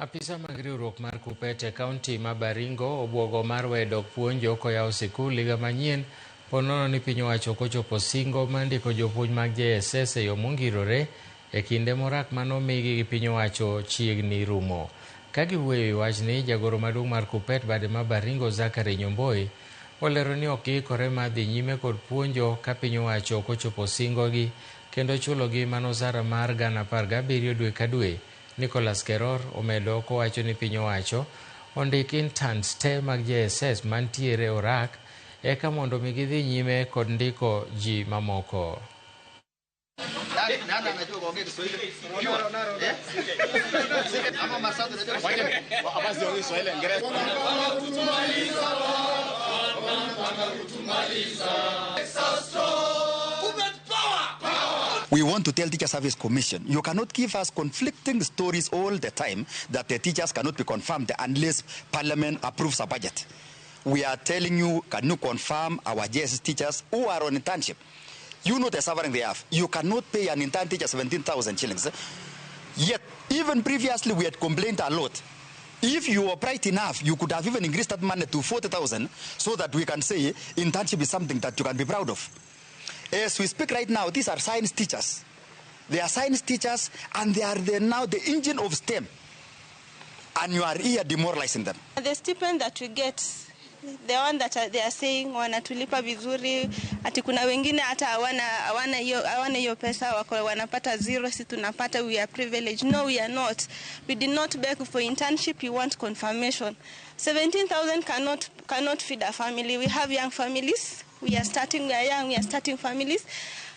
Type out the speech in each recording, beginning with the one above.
Apisa mag riwruok mar KUPPET e kaunti ma Baringo obwogo mar weyo dok puonjo koyawo sikul higa manyien ponono ni piny owacho ok ochopo singo mar ndiko jopuonj mag JSS e yo mongirore e kinde morak manomigi gi piny owacho chiegni rumo. Ka giwuoyo e wachni, jagoro maduong' mar KUPPET bade ma Baringo Zachary Nyomboi olero ni ok giikore mar dhi nyime kod puonjo ka piny owacho ok ochopo singogi kendo chulogi mana osara mar 17,000 dwe ka dwe. Nicholas Keror omedo kowacho ni piny owacho ondik interns te mag JSS mantiere orak eka mondo mi gidhi nyime kod ndiko ji mamoko. Nani anajua kuongea Kiswahili? Pure. Eh? Ama Masado unajua Kiswahili? Hapa siongei Kiswahili, Kiingereza. We want to tell Teacher Service Commission, you cannot give us conflicting stories all the time that the teachers cannot be confirmed unless Parliament approves a budget. We are telling you, can you confirm our JSS teachers who are on internship? You know the suffering they have. You cannot pay an intern teacher 17,000 shillings. Yet, even previously we had complained a lot. If you were bright enough, you could have even increased that money to 40,000 so that we can say internship is something that you can be proud of. As we speak right now, these are science teachers. They are science teachers and they are now the engine of STEM. And you are here demoralizing them. The stipend that we get, the one that they are saying wanatulipa vizuri, ati kuna wengine hata hawana hiyo pesa, wako wanapata zero, si tunapata, we are privileged. No, we are not. We did not beg for internship, we want confirmation. 17,000 cannot feed a family. We have young families. We are starting, we are young, we are starting families.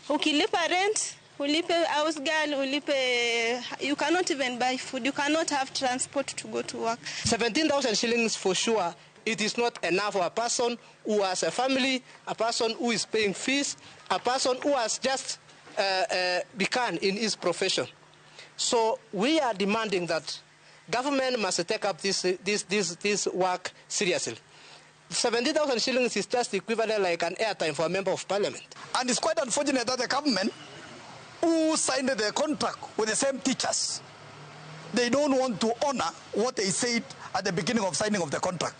Ukilipa rent, ulipe house girl, ulipe, you cannot even buy food, you cannot have transport to go to work. 17,000 shillings for sure, it is not enough for a person who has a family, a person who is paying fees, a person who has just begun in his profession. So we are demanding that government must take up this work seriously. 70,000 shillings is just equivalent like an airtime for a member of parliament. And it's quite unfortunate that the government who signed the contract with the same teachers, they don't want to honor what they said at the beginning of signing of the contract.